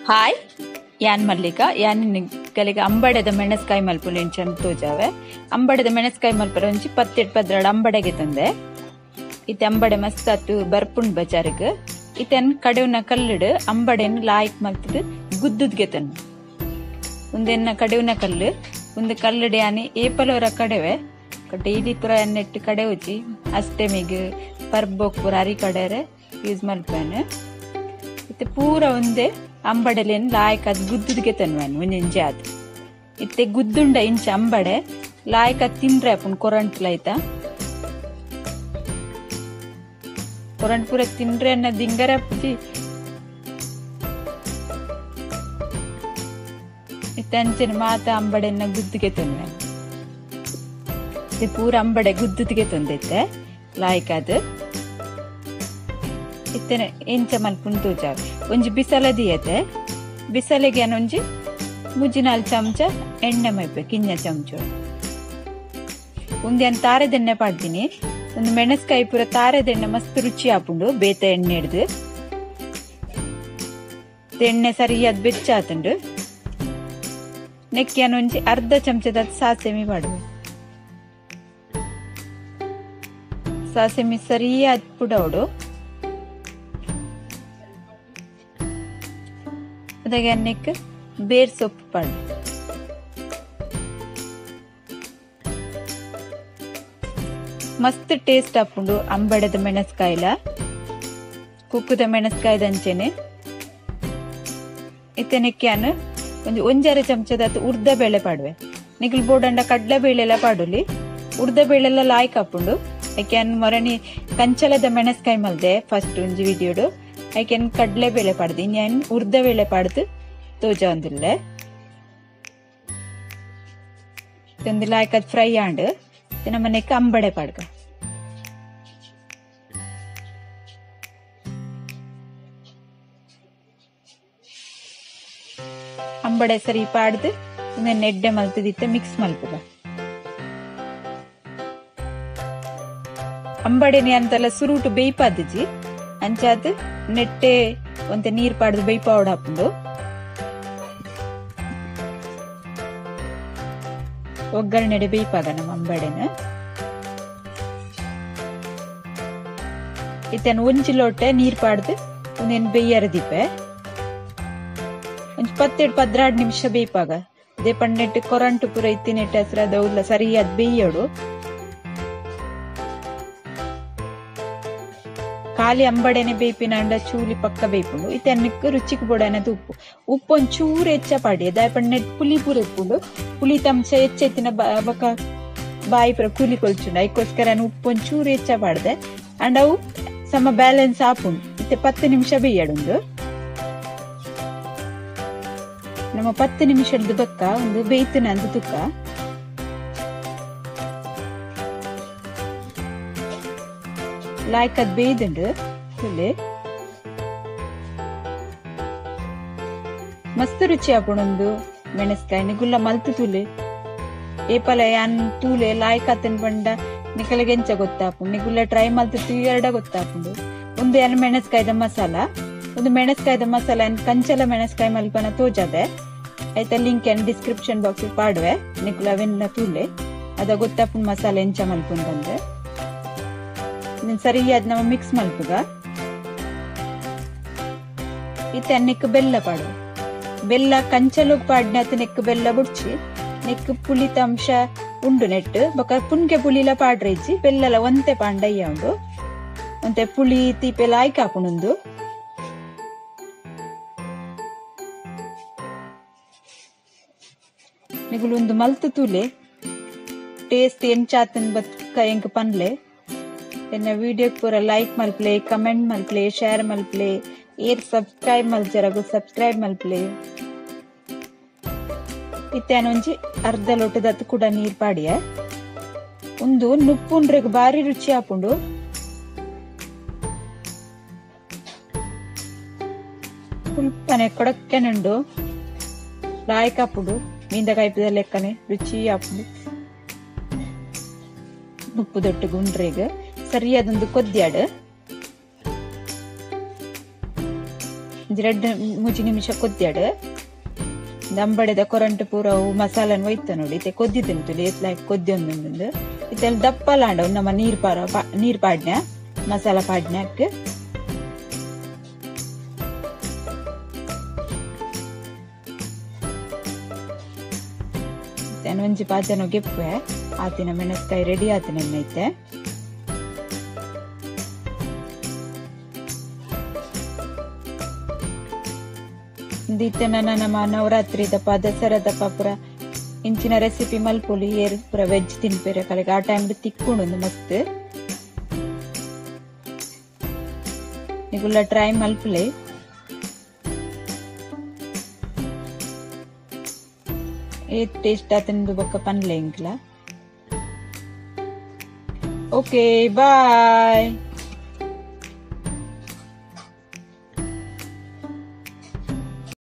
Hi ಯಾನ್ ಮಲ್ಲಿಕಾ ಯಾನ್ ಕಲಿಗೆ ಅಂಬಡೆದ ಮೆಣಸ್ಕಾಯಿ ಮಲ್ಪುನ ಇಂಚನ್ ತೋಜಾವೆ. ಅಂಬಡೆದ ಮೆಣಸ್ಕಾಯಿ ಮಲ್ಪರ ಒಂಜಿ ಪತ್ತೆಟ್ ಪದ್ರಾಡ್ ಅಂಬಡೆಗೆ ತಂದೆ. ಇತ್ತೆ ಅಂಬಡೆ ಮಸ್ತ್ ಅತ್ತು ಬರ್ಪುಂಡ್ ಬಜಾರ್ಗ್. ಇತೆನ್ ಕಡೆವನ ಕಲ್ಲುಡು ಅಂಬಡೆನ್ ಲಾಯ್ಕ್ ಮಲ್ತದು ಗುದ್ದುದ್ಗೆ ತನ್ನು. ಉಂದೆನ್ನ ಕಡೆವನ ಕಲ್ಲು ಉಂದು ಕಲ್ಲುಡು ಯಾನಿ ಏಪಲೋರ ಕಡೆವೆ ಡೈಲಿ ಪೂರ ನೆಟ್ ಕಡೆ ಉಜ್ಜಿ ಅಷ್ಟಮಿಗ್ ಪರ್ಬೊಕ್ ಪೂರ ಅರಿ ಕಡೆರೆ ಯೂಸ್ ಮಲ್ಪೇನೆ. ಇತ್ತೆ ಪೂರ ಒಂದೇ ಅಂಬಡೆಲೇನ್ ಲಾಯ್ಕ್ ಅದು ಗುದ್ದುದ್ಗೆ ತನ್ವೇನ್ ಒಂಜೊಂಜಿ ಆದ್. ಇತ್ತೆ ಗುದ್ದುಂಡ ಇಂಚ ಅಂಬಡೆ ಲಾಯ್ಕ್ ಅದ್ ತಿನ್ರೆ ಅಪುಂಡು ಕೊರಂಟ್ಲ ಐತ. ಕೊರಂಟ್ ಪೂರ ತಿನ್ರೆ ಅನ್ನ ದಿಂಗರ ಅಪ್ಪುಜಿ. ಇತ್ತೆ ಅಂಚನೆ ಮಾತ ಅಂಬಡೆನ್ನ ಗುದ್ದುಗೆ ತನ್ವೇನ್. ಇತ್ತೆ ಪೂರ ಅಂಬಡೆ ಗುದ್ದುದ್ಗೆ ತಂದೈತೆ ಲಾಯ್ಕ್ ಅದು. ಇತ್ತನೆ ಎಂಚ ಮಲ್ಪುಂಡು ತೋಜಾವೆ. ಒಂಜಿ ಬಿಸಲ ದಿಯತೆ ಬಿಸಲೆಗೆ ಒಂಜಿ ಮುಜ್ಜಿ 4 ಚಮಚ ಎಣ್ಣೆ ಮೈಪೆ ಕಿಂಜ ಚಮಚ. ಉಂದೆನ್ ತಾರೆದೆಣ್ಣೆ ಪಾಡ್ದಿನಿ. ಒಂದು ಮೆಣಸ್ಕಾಯಿ ಪೂರ ತಾರೆದೆಣ್ಣೆ ಮಸ್ತ್ ರುಚಿ ಆಪುಂಡು ಬೇತ ಎಣ್ಣೆ ಹಿಡ್ದು. ಎಣ್ಣೆ ಸರಿಯಾದ ಬೆಚ್ಚ ಆತುಂಡು. ನೆಕ್ಕೆ ಒಂಜಿ ಅರ್ಧ ಚಮಚದ ಸಾಸೆಮಿ ಪಾಡುವೆ. ಸಾಸೆಮಿ ಸರಿಯಾದ ಪುಡೋಡು. ಅದಾಗೆ ಅನ್ನಕ್ಕೆ ಬೇರ್ ಸೊಪ್ಪು ಪಾಡು. ಮಸ್ತ್ ಟೇಸ್ಟ್ ಆಪುಂಡು ಅಂಬಡೆದ ಮೆಣಸ್ಕಾಯಿಲ ಕುಕ್ಕುದ ಮೆಣಸ್ಕಾಯಿದ ಅಂಚೆನೆ. ಇತ್ತೆ ಅನ್ನು ಒಂಜಿ ಒಂಜರೆ ಚಮಚದ ಉರ್ದ ಬೇಳೆ ಪಾಡುವೆ. ನಿಗಲ್ ಬೋಡಂಡ ಕಡ್ಲೆ ಬೇಳೆಲ್ಲ ಪಾಡುಲಿ. ಉರ್ದ ಬೇಳೆಲ್ಲ ಲಾಯ್ಕ್ ಆಪುಂಡು. ಐಕೆ ಮೊರಣಿ ಕಂಚಲದ ಮೆಣಸ್ಕಾಯಿ ಮಲ್ದೆ ಫಸ್ಟ್ ಒಂಜಿ ವಿಡಿಯೋಡು. ಐಕೆನ್ ಕಡ್ಲೆ ಬೇಳೆ ಪಾಡ್ದು ಇನ್ಯಾನ್ ಉರ್ದ ಬೇಳೆ ಪಾಡ್ದು ತೋಜ ಒಂದಿಲ್ಲೆ. ಲಾಯ್ಕ್ ಅದು ಫ್ರೈ ಆಂಡ್ ನಮ್ಮನೆಕ್ ಅಂಬಡೆ ಪಾಡ್ಗ. ಅಂಬಡೆ ಸರಿ ಪಾಡ್ದು ಎಡ್ಡೆ ಮಲ್ತದಿತ್ತ ಮಿಕ್ಸ್ ಮಲ್ಪುಗ. ಅಂಬಡೆನೆ ಅಂತೆಲ್ಲ ಸುರುಟು ಬೇಯ್ಪಾದಿಜಿ ಅಂಚಾದ್ ನೆಟ್ಟೆ ಒಂತೆ ನೀರ್ ಪಾಡ್ದು ಬೇಯ್ಪಾವಡ ಹಾಪುಂಡು. ಒಗ್ಗರಣೆಡೆ ಬೇಯ್ಪಾಗ ನಮ್ಮ ಅಂಬಡೆನ. ಇತ್ತನ್ ಒಂಜಿ ಲೋಟೆ ನೀರ್ ಪಾಡ್ದು ಒಂದೇನು ಬೇಯ್ಯರ ದೀಪೆ ಒಂಜಿ 10-12 ನಿಮಿಷ ಬೇಯ್ಪಾಗ. ಅದೇ ಪಣ್ಣೆಟ್ಟು ಕೊರಂಟು ಪೂರ ಇತ್ತಿನೆಟ್ಟು ಹಸ್ರ ದೌಲ ಸರಿಯಾದ ಬೇಯ್ಯೋಡು. ಖಾಲಿ ಅಂಬಡೆನೆ ಬೇಯ್ಪಿನಾಂಡ ಚೂಲಿ ಪಕ್ಕ ಬೇಯ್ಪುಂಡು. ಇತ್ತೆ ಅನ್ನಕ್ಕೆ ರುಚಿಗೆ ಬೋಡಾನದು ಉಪ್ಪು ಉಪ್ಪು ಒಂಚೂರು ಹೆಚ್ಚ ಪಾಡಿ. ದಾಯ ಪಣ್ಣೆಟ್ ಪುಲಿ ಪೂರ ಉಪ್ಪುಂಡು. ಪುಲಿ ತಂಶ ಹೆಚ್ಚೆತ್ತಿನ ಬಕ ಬಾಯಿ ಪೂರ ಕೂಲಿ ಕೊಲ್ಚುಂಡು. ಅದಕ್ಕೋಸ್ಕರ ಉಪ್ಪು ಒಂಚೂರು ಹೆಚ್ಚ ಪಾಡ್ದೆ ಅಂಡ್ ಅವು ಸಮ ಬ್ಯಾಲೆನ್ಸ್ ಆಪುಂಡು. ಇತ್ತೆ 10 ನಿಮಿಷ ಬೇಯ್ಯಾಡುಂಡು. ನಮ್ಮ 10 ನಿಮಿಷದ ಬಕ್ಕ ಒಂದು ಬೇಯ್ತನ ಅಂದು ತುಕ್ಕ. ಲಾಯ್ಕ್ ಅದು ಬೇಯ್ದುಂಡು ತುಲೆ ಮಸ್ತ್ ರುಚಿ ಆಪುಂಡು ಮೆಣಸ್ಕಾಯಿ. ನಿಗುಲ್ಲ ಮಲ್ತು ತುಲೆ ಏಪಲ ಯಾನ್ ತೂಲೆ ಲಾಯ್ಕ್ ಆತನ್ ಬಂಡ ನಿಕಲಿಗೆ ಎಂಚ ಗೊತ್ತಾಪುಂಡು. ನಿಗುಲ್ಲ ಟ್ರೈ ಮಲ್ತು ತೂಯರ್ಡ ಗೊತ್ತಾಪುಂಡು. ಒಂದು ಯಾನ್ ಮೆಣಸ್ಕಾಯ್ದ ಮಸಾಲ ಒಂದು ಮೆಣಸ್ಕಾಯ್ದ ಮಸಾಲ ಕಂಚಲ ಮೆಣಸ್ಕಾಯಿ ಮಲ್ಪನ ತೋಜಾದೆ. ಆಯ್ತಾ ಲಿಂಕ್ ಏನ್ ಡಿಸ್ಕ್ರಿಪ್ಷನ್ ಬಾಕ್ಸ್ ಪಾಡುವೆ. ನಿಕುಲ ಅವೆನ್ನ ತೂಲೆ ಅದ ಗೊತ್ತಾಪುಂಡು ಮಸಾಲೆ ಎಂಚ ಮಲ್ಪುಂಡು. ಸರಿಯಾದ ನಮ್ಮ ಮಿಕ್ಸ್ ಮಲ್ಪುಗ. ಇತ್ತೆ ನೆಕ್ ಬೆಲ್ಲ ಪಾಡು. ಬೆಲ್ಲ ಕಂಚಲು ಪಾಡ್ನ ನೆಕ್ ಬೆಲ್ಲ ಬುಡ್ಚಿ ನೆಕ್ ಪುಳಿತ ಅಂಶ ಉಂಡು ನೆಟ್ಟು ಬೊಕ ಪುನ್ಕೆ ಪುಳಿಲ ಪಾಡ್ರೆ ಇಜ್ಜಿ ಬೆಲ್ಲಲ ಒಂತೆ ಪಾಂಡಯ್ಯ ಉಂಡು. ಒಂತೆ ಪುಳಿ ತೀಪೆಲ್ಲ ಆಯ್ಕೆ ಹಾಪುಂಡು. ನಿಗುಲು ಒಂದು ಮಲ್ತು ತೂಲೆ ಟೇಸ್ಟ್ ಎಂಚಾತನ್ ಬತ್ಕ ಎಂಕ್ ಪನ್ಲೆ. ಎನ್ನ ವಿಡಿಯೋ ಪೂರ ಲೈಕ್ ಮಲ್ಪ್ಲೆ, ಕಮೆಂಟ್ ಮಲ್ಪ್ಲೆ, ಶೇರ್ ಮಲ್ಪ್ಲೆ, ಏರ್ ಸಬ್ಸ್ಕ್ರೈಬ್ ಮಲ್ಜರಗು ಸಬ್ಸ್ಕ್ರೈಬ್ ಮಲ್ಪ್ಲೆ. ಇತ್ತೆ ಒಂಜಿ ಅರ್ಧ ಲೋಟದತ್ತು ಕೂಡ ನೀರ್ ಪಾಡಿಯ. ಒಂದು ನುಪ್ಪುಂಡ್ರೆಗ್ ಬಾರಿ ರುಚಿ ಆಪುಂಡು. ಪುಲ್ಪನೆ ಕೊಡಕ್ಕೆನುಂಡು ಲಾಯ್ಕ್ ಆಪುಂಡು. ಮೀಂದ ಕಾಯ್ಪದ ಲೆಕ್ಕನೆ ರುಚಿ ಆಪುಂಡು. ನುಪ್ಪು ದೊಡ್ಡ ಗುಂಡ್ರೆಗ್ ಸರಿಯಾದೊಂದು ಕೊದ್ಯಾಡು. ರಡ್ಡ್ ಮೂಜಿ ನಿಮಿಷ ಕೊದ್ಯಡ್. ಅಂಬಡೆದ ಕೊರಂಟ್ ಪೂರ ಅವು ಮಸಾಲನ್ ಒಯ್ತ ನೋಡಿ. ಇತ್ತೆ ಕೊದ್ದಿದ್ದುಂಡು ಏತ್ಲ ಕೊದ್ಯೊಂದುಂಡು. ಇತ್ತೆ ದಪ್ಪಲಾಂಡ ನಮ್ಮ ನೀರ್ ಪಾರ ನೀರ್ ಪಾಡ್ನ ಮಸಾಲ ಪಾಡ್ನ ಒಂಜಿ ಪಾಚನ ಗೆಪ್ಪೆ ಆತಿನ ಮೆಣಸ್ಕಾಯಿ ರೆಡಿ ಆತಿನ ಐತೆ. ಇತ್ತೆ ನಮ್ಮ ನವರಾತ್ರಿ ದಪ್ಪ ದಸರಾ ದಪ್ಪ ಪೂರ ಇಂಚಿನ ರೆಸಿಪಿ ಮಲ್ಪೊಲಿ ಏರ್ ಪೂರ ವೆಜ್ ತಿನ್ಪೆರೆ ಕಲೆಗ್ ಆ ಟೈಮ್ ತಿಕ್ಕುಂಡು ಮಸ್ತ್. ನಿಗುಲ್ಲ ಟ್ರೈ ಮಲ್ಪುಲೆ. ಏತ್ ಟೇಸ್ಟ್ ಆತಂದು ಬೊಕ್ಕ ಪನ್ಲೆ ಎಂಕ್ಲ. Okay, bye.